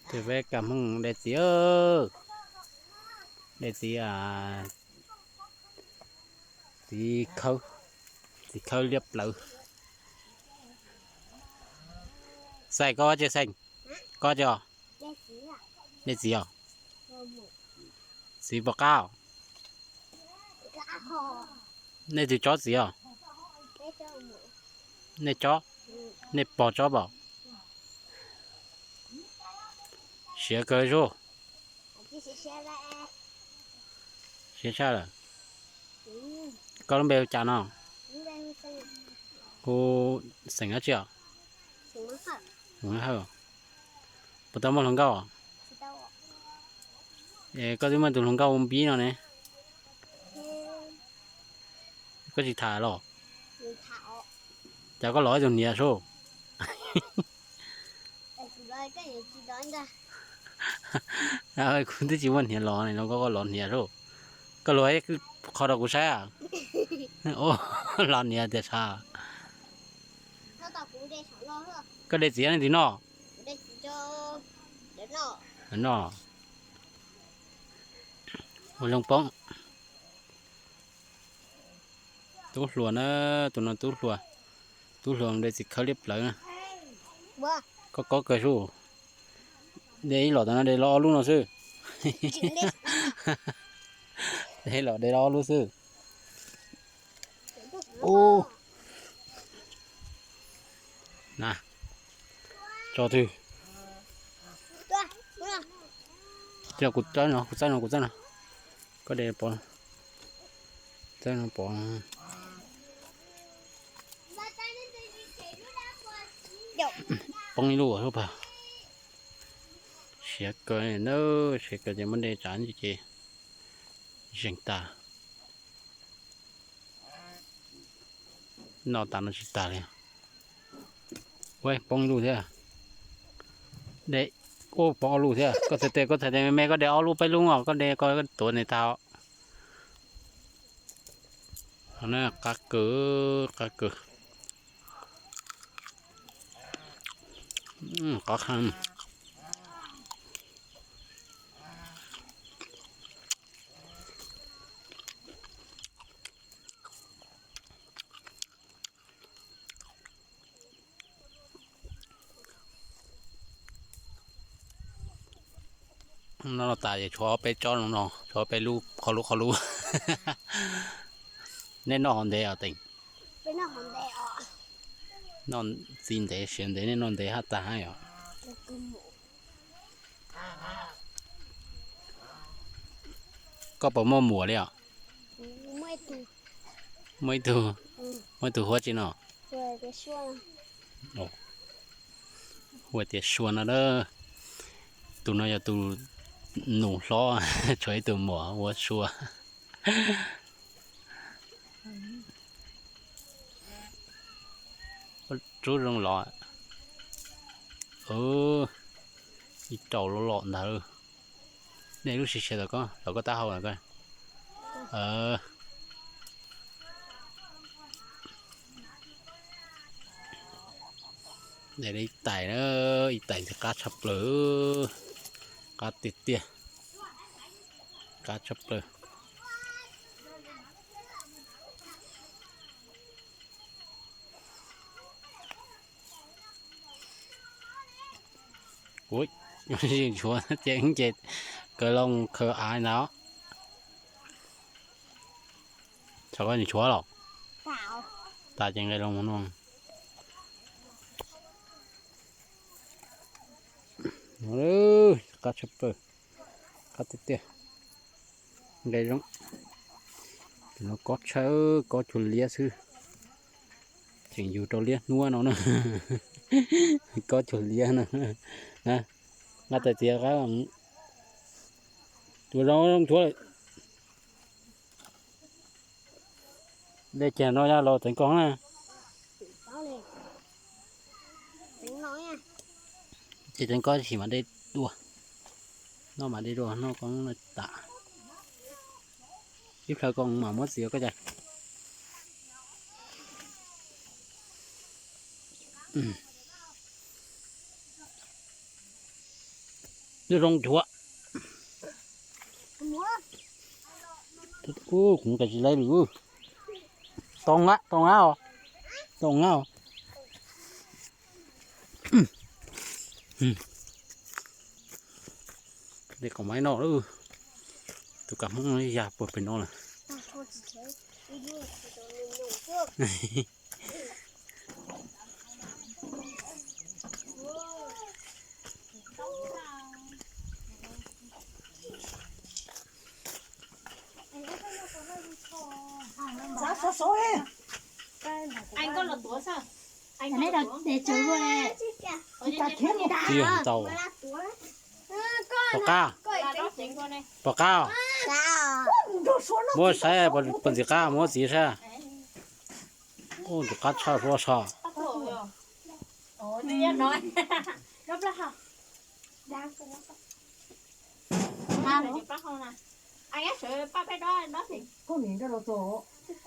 Ces peb kaj hmoov de txiv, de txiv, txiv khawb, txiv khawb liab plawv. Xeem, koj ua tsi Xeem? Koj ua tsi? De txiv os. Txiv puas qab os? Nej tsis tsob txiv os? Nej tsob, nej pog tsob pom. Siav kawg zuj. Siav tshaj lawm. Koj lub npe hu cas no? Hu Xeem dab tsi os? Hawj. Puas tau muaj hluas nkauj? Es koj twb muaj tus hluas nkauj hu Npib no ne. Koj tsis tham los? Cas koj los ib tug hniav sub? Kuv twb tsis muaj hniav los no, koj los hniav sub. Koj los qho rau kuv saib. Los hniav tias sas. Koj de txiv nej twg noj? No, ua zoo poob. Tub hluas na, tus no tub hluas. Tub hluas de txiv khawb liab plawv na. Koj kob kawg sub. De ib los tas no de los ob lub no xwb. De los de los ob lub xwb. Ub, na, tso twg? Kuv txawb no, kuv txawb no, kuv txawb no. Koj de pov, txawb no pov. Poob ib lub pag. Siav kawg na, siav kawg ces muab de tsav ces zeeg tas. Noj tas no tsis tas li. Ua poob ib lub thiab. De, ua poob ob lub thiab. Koj txhais tes, koj txhais tes me me, koj de ob lub peb lub os, koj de koj tuav ntawd tag. Qab kawg, qab kawg. Qab kheev. No tas ces tshuav peb tsob no, tshuav peb lub qhov lub qhov lub. Nej noj hov ntev os Teem? Noj txiv ntev siav ntev, nej noj ntev haj tas hab yom. Koj puas muaj muam li os? Muaj ib tug, muaj ib tug hu ua tsi no? Hu ua tias Sua no a. Tus no yog tus nus hlob, tshuav ib tug muam hu ua Sua. Rub zoo los. Ib rau loj loj ntag. Nej lub sib siav tom koj, tom koj taub hau na. De ib tais na, ib tais ntxim qab tshaj plaws, qab tiag tiag, qab tshaj plaws. Ntsuav ces, ces kawg loo khaws av ntag. Tsam koj ntsuav los, tas ces nqes loo no. Qab tshaj plaws, qab tiag tiag. Nqe zoo. Tus no kob tshawb, kob cuag liab xwb. Tseem yug rau liab hnub no na. Kob cuag liab no. Nqa tais txiav qab. Tus zoo zoo tshuav lawm. De kiag no los txeev koj na. Ces txeev koj sim mam de dua. Noj mam de dua, noj koj no tas. Ib plhaw koj mam muab txiav koj cas. Zoo cuav. Kuv tsis laib li. Tau na, tau na os. Tau na os. Dej kaus maiv no lawm. Tus kab hmoob yag puag pem no lawm. Tsis yog ntau. Pom qab, pom qab. Muab saib, pom ntxim qab muab txiv saib. Ntxim qab tshaj suab so. Koj nim nrog los txog.